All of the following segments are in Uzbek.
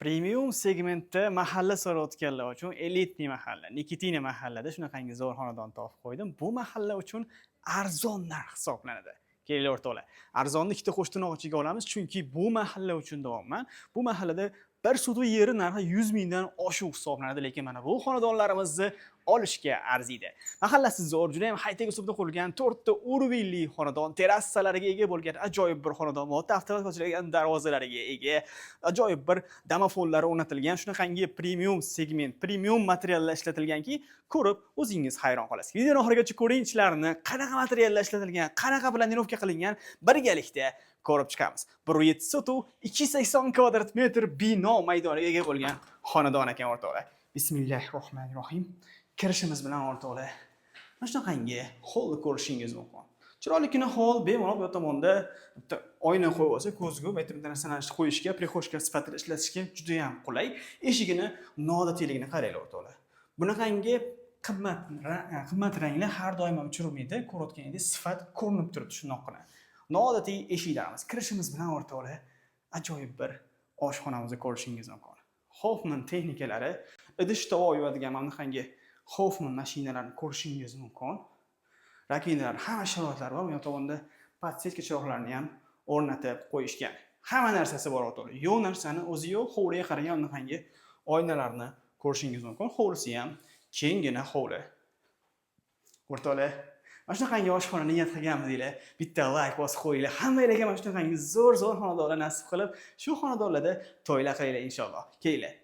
Premium segmentda mahalla so'rayotganlar uchun элитный mahalla, Nikitino mahallada shunaqangi zo'r xonadon topib qo'ydim. Bu mahalla uchun arzon narx hisoblanadi. Kelinglar, o'rtoqlar. Arzonni ikkita qo'sh tirnoq ichiga olamiz, chunki bu mahalla uchun deyapman. Bu mahallada bir sotix yeri narxi 100 mingdan oshiq hisoblanadi, lekin mana bu xonadonlarimizni olishga arziydi. Mahallasi zo'r, juda ham high-tech uslubda qurilgan, to'rtta уровень li xonadon, terrasalariga ega bo'lgan ajoyib bir xonadon, modda avtomat ochiladigan darvozalariga ega, ajoyib bir domofonlari o'rnatilgan, shunaqangi premium segment, premium materiallar ishlatilganki, ko'rib o'zingiz hayron qolasiz. Videoni oxirigacha ko'ring, ichlarini qanaqa materiallar ishlatilgan, qanaqa планировка qilingan, birgalikda ko'rib chiqamiz. 1,7 sotix, 280 kvadrat metr bino maydoniga ega bo'lgan xonadon ekan, o'rtoqlar. Bismillahir rohmanir rohim. Kirishimiz bilan, o'rtoqlar, mana shunaqangi holni ko'rishingiz mumkin. Chiroyligina hol, bemalol bu tomonda bitta oyna qo'yib olsa, ko'zgu, bu yerda bitta narsani qo'yishga, прихожка sifatida ishlatishga juda ham qulay. Eshigini noodatiylligini qaranglar, o'rtoqlar. Bunaqangi qimmat ranglar har doim ham uchramaydi. Ko'rayotganingizdek, sifat ko'rinib turibdi shundoqqina. Noodatiy eshiklarimiz. Kirishimiz bilan, o'rtoqlar, ajoyib bir oshxonamizni ko'rishingiz mumkin. Hoffman texnikalari, idish tovoq yuvadigan mana bunaqangi Hoffman mashinalarni ko'rishingiz mumkin. Раковина lar, hamma sharoitlar bor. Bu yoq tomonda подсветка chiroqlarini ham o'rnatib qo'yishgan. Hamma narsasi bor, o'rtoqlar. Yo'q narsani o'zi yo'q. Hovliga qaragan bunaqangi oynalarni ko'rishingiz mumkin. Hovlisi ham kenggina hovli. O'rtoqlar, mana shunaqangi oshxona niyat qilganmidinglar? Bitta layk bosib qo'yinglar. Hammanglarga mana shunaqangi zo'r-zo'r xonadonlar nasib qilib, shu xonadonlarda to'ylar qilinglar inshaalloh. Kelinglar.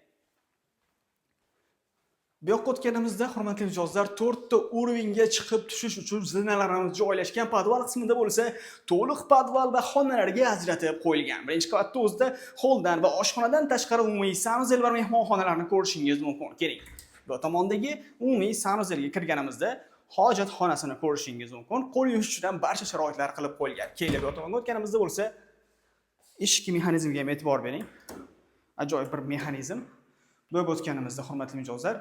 Bu yoqqa o'tganimizda, hurmatli mijozlar, to'rtta уровень ga chiqib tushish uchun zinalarimiz joylashgan. Podval qismida bo'lsa to'liq podval va xonalarga ajratib qo'yilgan. Birinchi qavatda o'zida holdan va oshxonadan tashqari umumiy санузел va mehmonxonalarni ko'rishingiz mumkin. Keling. Bu tomondagi umumiy санузел ga kirganimizda hojatxonasini ko'rishingiz mumkin. Qo'l yuvish uchun ham barcha sharoitlar qilib qo'yilgan. Keling, bu tomonga o'tganimizda bo'lsa eshik mexanizmiga ham e'tibor bering. Ajoyib bir mexanizm. Bu yoqqa o'tganimizda, hurmatli mijozlar,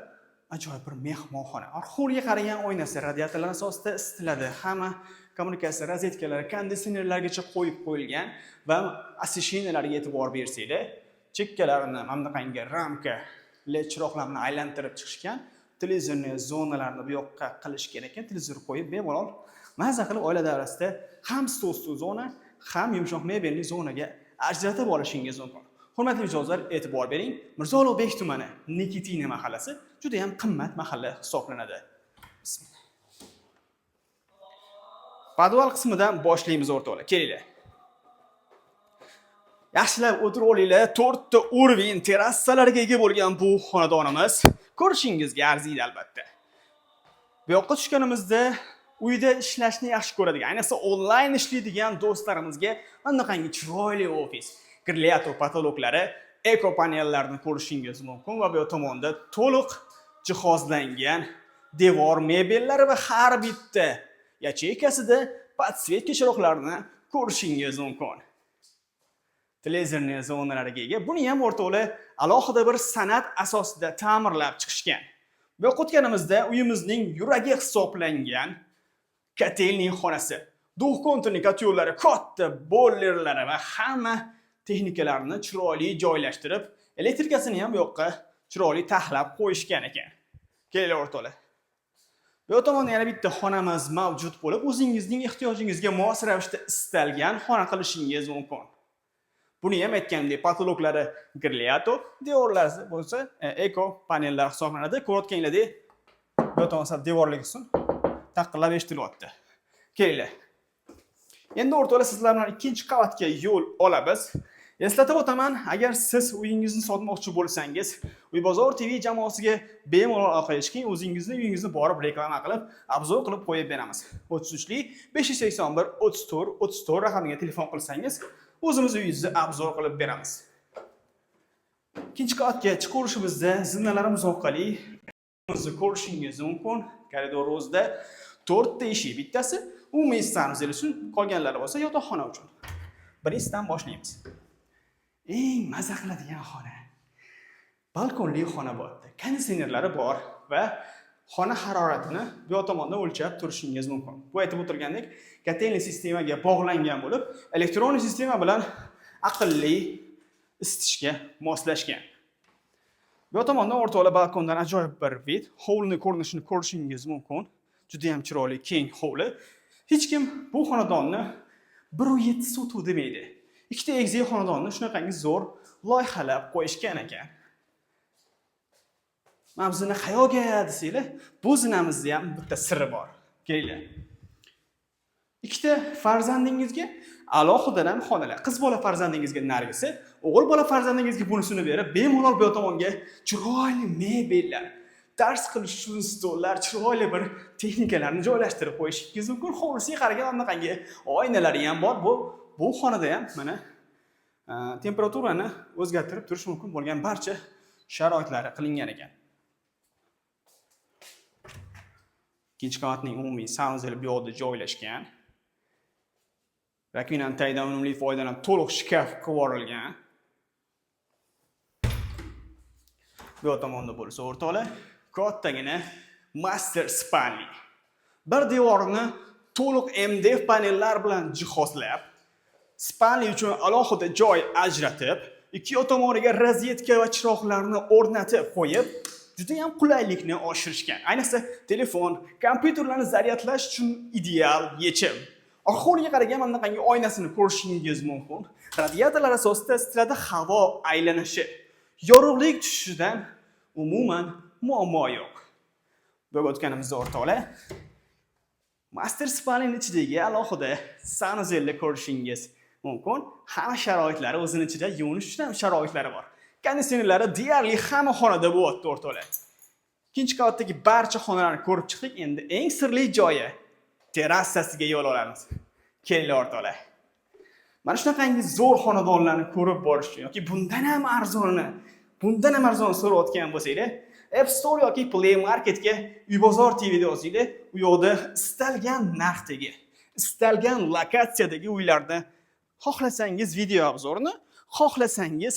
ajoyib bir mehmonxona. Hovliga qaragan oynasi radiatorlar asosida isitiladi. Hamma kommunikatsiya rozetkalari, konditsionerlargacha qo'yib qo'yilgan va освещения larga e'tibor bersanglar, chekkalarini mana bunaqangi ramka led chiroqlar bilan aylantirib chiqishgan. Телевизорный zonalarni bu yoqqa qilishgan ekan. Televizor qo'yib, bemalol maza qilib oila davrasida ham stol ustun zona, ham yumshoq mebelli zonaga ajratib olishingiz mumkin. Hurmatli mijozlar, e'tibor bering. Mirzo Ulug'bek tumani, Nikitino mahallasi juda ham qimmat mahalla hisoblanadi. Bismillah. Podval qismidan boshlaymiz, o'rtoqlar. Kelinglar. Yaxshilab o'tirib olinglar. To'rtta уровень terrasalarga ega bo'lgan bu xonadonimiz ko'rishingizga arziydi albatta. Bu yoqqa tushganimizda uyda ishlashni yaxshi ko'radigan, ayniqsa onlayn ishlaydigan do'stlarimizga mana bunaqangi chiroyli ofis, Grilyato потолок lari, eko panellarni ko'rishingiz mumkin va bu yoq tomonda to'liq jihozlangan devor mebellari va har bitta yacheykasida подсветка chiroqlarini ko'rishingiz mumkin. Телевизорный zonalariga ega. Buni ham, o'rtoqlar, alohida bir san'at asosida ta'mirlab chiqishgan. Bu yoqqa o'tganimizda uyimizning yuragi hisoblangan котельный xonasi. Двухконтурный котёл lari, katta boylerlari va hamma texnikalarni chiroyli joylashtirib, elektrikasini ham bu yoqqa chiroyli taxlab qo'yishgan ekan. Kelinglar, o'rtoqlar. Bu yoq tomonda yana bitta xonamiz mavjud bo'lib, o'zingizning ehtiyojingizga mos ravishda istalgan xona qilishingiz mumkin. Buni ham aytganimdek, потолок lari Grilyato, devorlari bo'lsa eko panellar hisoblanadi. Ko'rayotganinglardek, bu yoq tomon sal devorli qism taqillab eshitilyapti. Kelinglar. Endi, o'rtoqlar, sizlar bilan ikkinchi qavatga yo'l olamiz. Eslatib o'taman, agar siz uyingizni sotmoqchi bo'lsangiz, Uy bozor TV jamoasiga bemalol aloqaga chiqing, o'zingizni uyingizni borib reklama qilib, обзор qilib qo'yib beramiz. 33 581 34 34 raqamiga telefon qilsangiz, o'zimiz uyingizni обзор qilib beramiz. Ikkinchi qavatga chiqaverishimizda zinalarimiz orqali ko'rishingiz mumkin. Koridor o'zida to'rtta eshik, bittasi umumiy санузел uchun, qolganlari bo'lsa yotoqxona uchun. Birinchisidan boshlaymiz. Eng maza qiladigan xona. Balkonli xona bu yerda. Konditsionerlari bor va xona haroratini bu yoq tomondan o'lchab turishingiz mumkin. Bu aytib o'tirgandek, котельный sistemaga bog'langan bo'lib, elektron sistema bilan aqlli isitishga moslashgan. Bu tomondan, o'rtoqlar, balkondan ajoyib bir вид, hovlini ko'rinishini ko'rishingiz mumkin. Juda ham chiroyli, keng hovli. Hech kim bu xonadonni 1,7 sotix demaydi. Ikkita egizak xonadonni shunaqangi zo'r loyihalab qo'yishgan ekan. Mana bu zina qayoqqa desanglar, bu zinamizni ham bitta siri bor. Kelinglar. Ikkita farzandingizga alohidadan ham xonalar. Qiz bola farzandingizga narigisi, o'g'il bola farzandingizga bunisini berib, bemalol bu tomonga chiroyli mebellar, dars qilish uchun stollar, chiroyli bir texnikalarni joylashtirib qo'yishingiz mumkin. Hovlisiga qaragan bunaqangi oynalari ham bor. Bu xonada ham mana temperaturani o'zgartirib turish mumkin bo'lgan barcha sharoitlari qilingan ekan. Ikkinchi qavatning umumiy санузел i bu yoqda joylashgan. Раковина ni tagidan unumli foydalanib, to'liq shkaf qilib yuborilgan. Bu yoq tomonda bo'lsa, o'rtoqlar, kattagina master спальни. Bir devorini to'liq MDF panellar bilan jihozlab, спальни uchun alohida joy ajratib, ikki yoq tomoniga rozetka va chiroqlarni o'rnatib qo'yib, juda ham qulaylikni oshirishgan. Ayniqsa telefon, kompyuterlarni zaryadlash uchun ideal yechim. Hovliga qaragan mana bunaqangi oynasini ko'rishingiz mumkin. Radiatorlar asosida isitiladi, havo aylanishi. Yorug'lik tushishidan umuman muammo yo'q. Bu o'tganimizda, o'rtoqlar, master спальни ning ichidagi alohida санузел ni ko'rishingiz mumkin. Hamma sharoitlari o'zini ichida, yuvinish uchun ham sharoitlari bor. Konditsionerlari deyarli hamma xonada bo'lyapti, o'rtoqlar. Ikkinchi qavatdagi barcha xonalarni ko'rib chiqdik. Endi eng sirli joyi, terrasasiga yo'l olamiz. Kelinglar, o'rtoqlar. Mana shunaqangi zo'r xonadonlarni ko'rib borish uchun yoki bundan ham arzon so'rayotgan bo'lsanglar, App Store yoki Play Marketga Uybozor TV deb yozinglar. U yoqda istalgan narxdagi, istalgan lokatsiyadagi uylarni xohlasangiz video обзор ini, xohlasangiz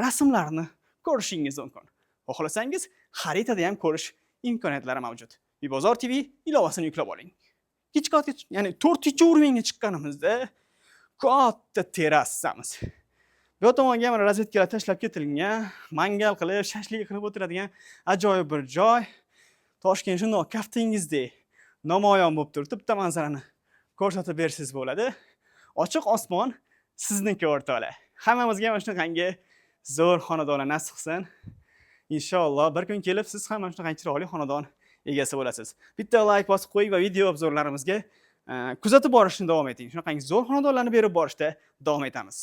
rasmlarni ko'rishingiz mumkin. Xohlasangiz xaritada ham ko'rish imkoniyatlari mavjud. Uybozor TV ilovasini yuklab oling. Ikkinchi qavatga, ya'ni to'rtinchi уровень ga chiqqanimizda katta terassamiz. Bu yoq tomonga mana rozetkalar tashlab ketilgan, mangal qilib, shashlik qilib o'tiradigan ajoyib bir joy. Toshkent shundoq kaftingizdek namoyon bo'lib turibdi. Bitta manzarani ko'rsatib bersangiz bo'ladi. Ochiq osmon sizniki, o'rtoqlar. Hammamizga mana shunaqangi zo'r xonadonlar nasib qilsin. Inshaalloh bir kun kelib siz ham mana shunaqangi chiroyli xonadon egasi bo'lasiz. Bitta layk bosib qo'ying va video обзор larimizga kuzatib borishni davom eting. Shunaqangi zo'r xonadonlarni berib borishda davom etamiz.